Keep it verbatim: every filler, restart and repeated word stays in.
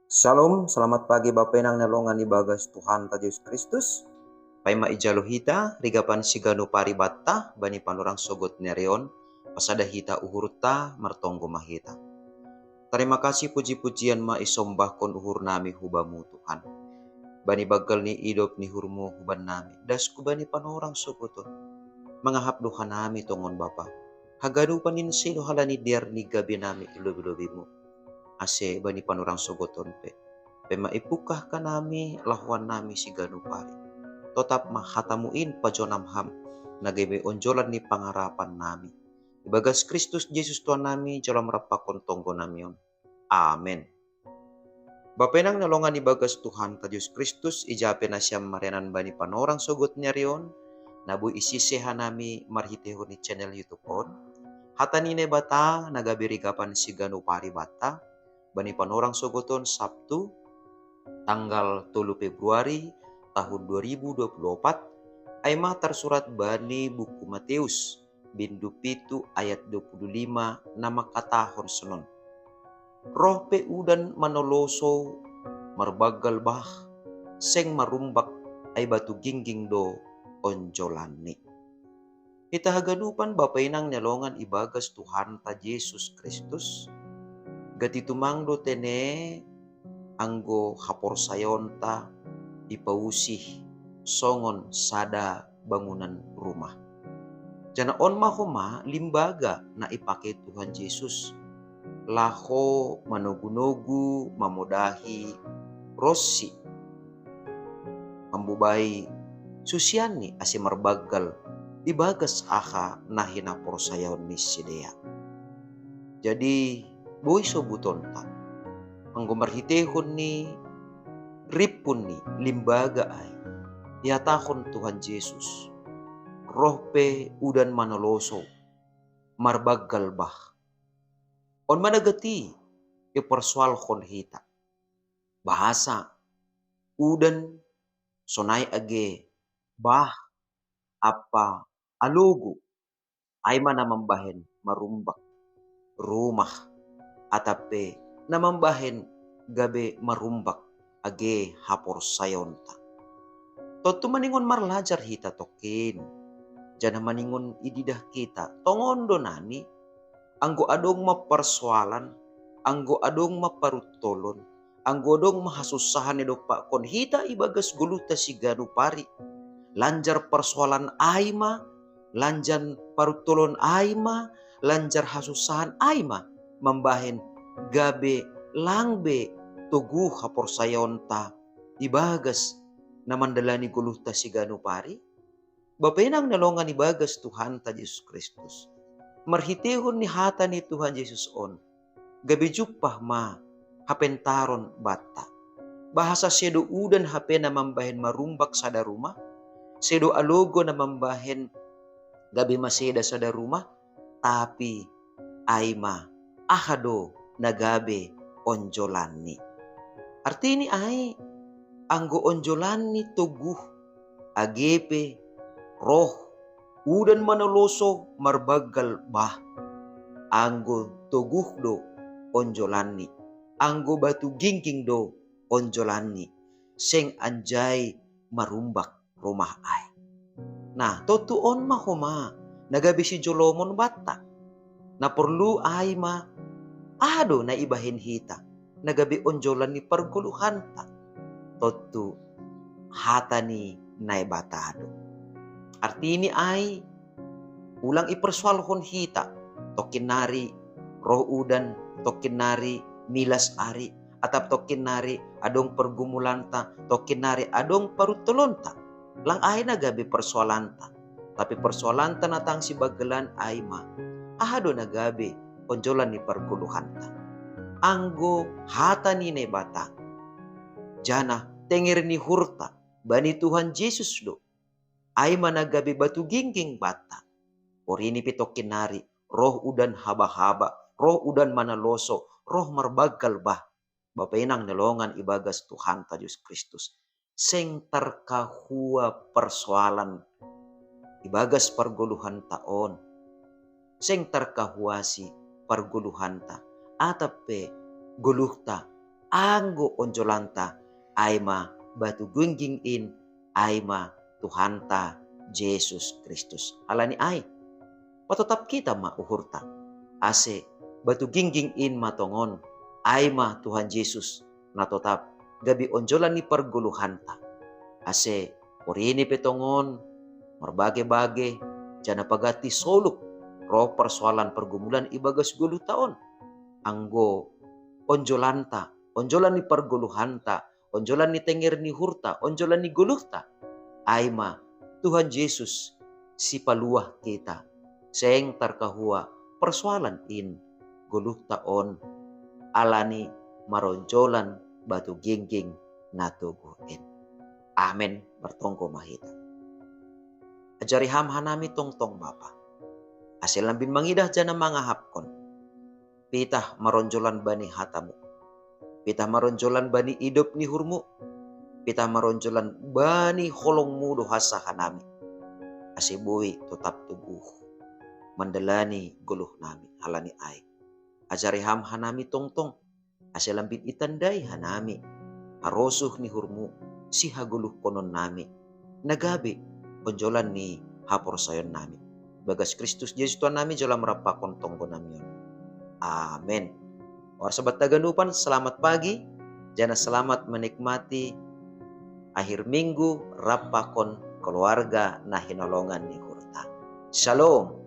Shalom, selamat pagi Bapa Inang na longan ibagas Tuhan ta Jesus Kristus. Paima ijalo hita rigapan siganu paribatta bani panorang sogot nerion, pasada hita uhurta martonggo mahita. Terima kasih puji-pujian ma isombahkon uhur nami hubamu Tuhan. Bani bagal ni idop ni hurmu huban nami, dasku bani panorang sogoton. Mangahap doha nami tongon Bapa. Hagadupan in sedo halani diar ni gabe nami ilobi-lobimu. Ase bani panorang sogoton pe. Pema ipukah kanami lahuan nami siganu pari. Totap ma hatamu in pajonam ham, na gabe onjolan ni pangarapan nami. Ibagas Kristus Jesus Tuhan nami, jolam rapakon tonggo nami on. Amen. Bapa Inang na longan ibagas Tuhan ta Jesus Kristus, ijape nasiam marianan bani panorang sogot nerion, na boi isise hanami marhitehon ni channel YouTube on. Hata ni Naibata na gabe rigapan siganu paribatta, bani panorang sogoton Sabtu, tanggal tolu Februari tahun dua ribu dua puluh empat, aima tersurat bani buku Mateus, bindu pitu ayat dua puluh lima na mangkatahon sonon. Roh pe udan manoloso marbagal bah, seng marumbak, ai batu gingging do onjolanni. Hita hagadupan Bapa Inang na longan ibagas Tuhan ta Jesus Kristus. Gati tumang do tene anggo haporsayaonta ipausih songon sada bangunan rumah. Jana on ma homa limbaga na ipake Tuhan Jesus laho manogu-nogu mamodahi ronsi mambobai susianni ase marbagal ibagas aha na hinaporsayaon ni sidea. Jadi boi sobutonta anggo marhitehon ni rimpun ni limbaga ai, ihatahon Tuhan Jesus, roh pe udan manoloso marbagal bah. On ma na gati ipersoalhon hita. Bahasa udan sonai age bah ampa alogo, ai ma na mambahen marumbak rumah, atap pe na mambahen gabe marumbak age haporsayaonta. Tontu maningon marlajar hita tongkin, jana maningon ididah hita tongon do nani, anggo adong ma persoalan, anggo adong ma paruntolon, anggo adong ma hasussahan na idompakkon hita ibagas goluhta siganu pari. Lanjar persoalan ai ma, lanjar paruntolon ai ma, lanjar hasussahan ai ma mambahen gabe lang be toguh haporsayaonta ibagas na mandalani goluhta siganu pari. Bapa Inang na longan ibagas Tuhanta Jesus Kristus, marhitehon ni hata ni Tuhan Jesus on, gabe jumpah ma hapentaron banta. Bahasa sedo udan hape na mambahen marumbak sada rumah, sedo alogo na mambahen gabe maseda sada rumah, tapi ai ma aha do na gabe onjolanni. Artini ai, anggo onjolanni toguh, age pe roh udan manoloso marbagal bah, anggo toguh do onjolanni, anggo batu gingging do onjolanni, seng anjai marumbak rumah ai. Nah, tontu on ma homa na gabe sijolomon banta. Na porlu ai ma aha do na ibahen hita na gabe onjolan ni pargoluhanta? Tontu hata ni Naibata do. Artini ai, ulang ipersoalhon hita tongkin nari roh udan, tongkin nari milas ari, atap tongkin nari adong pergumulanta, tongkin nari adong paruntolonta. Lang ai na gabe persoalanta, tapi persoalanta na tangsi bagelan ai ma aha do na gabe onjolan ni pargoluhanta. Anggo hata ni Naibata, janah tenger ni uhurta bani Tuhan Jesus do, ai ma na gabe batu gingging banta. Porini pe tongkin nari roh udan habahaba, roh udan manoloso, roh marbagal bah, Bapa Inang na longan ibagas Tuhanta Jesus Kristus, seng tarkahua persoalan ibagas pargoluhanta on, seng tarkahuasi pargoluhanta, atap pe goluhta Anggo onjolanta, ai ma batu gingging in, ai ma Tuhanta Jesus Kristus. Alani ai, patotap kita ma uhurta, ase batu gingging in ma tongon, ai ma Tuhan Jesus, na totap gabe onjolan ni pargoluhanta. Ase porini pe tongon, marbage-bage, janah paganti soluk, roh parsoalan pargumulan ibagas goluhta on. Anggo onjolanta, onjolan ni pargoluhanta, onjolan ni tenger ni uhurta, onjolan ni goluhta, ai ma Tuhan Jesus, sipaluah kita, seng tarkahua parsoalan in goluhta on, alani maronjolan batu gingging na toguh in. Amen. Martonggo ma hita. Ajari Ham hanami tongtong, Bapa, ase lambin mangidah janah mangahapkon. Pitah maronjolan bani hata-Mu, pitah maronjolan bani idop ni uhur-Mu, pitah maronjolan bani holong-Mu do hansa hanami, ase boi totap toguh mandalani goluhnami. Alani ai, ajari Ham hanami tongtong, ase lambin itandai hanami harosuh ni uhur-Mu sihagoluhkononnami, na gabe onjolan ni haporsayaonnami. Ibagas Kristus Jesus Tuhannami, jalo Ham rap pakon tonggonami on. Amen. Oras sabat haganupan, selamat pagi, janah selamat menikmati akhir minggu rap pakon keluarga na hinolongan ni uhurta. Shalom.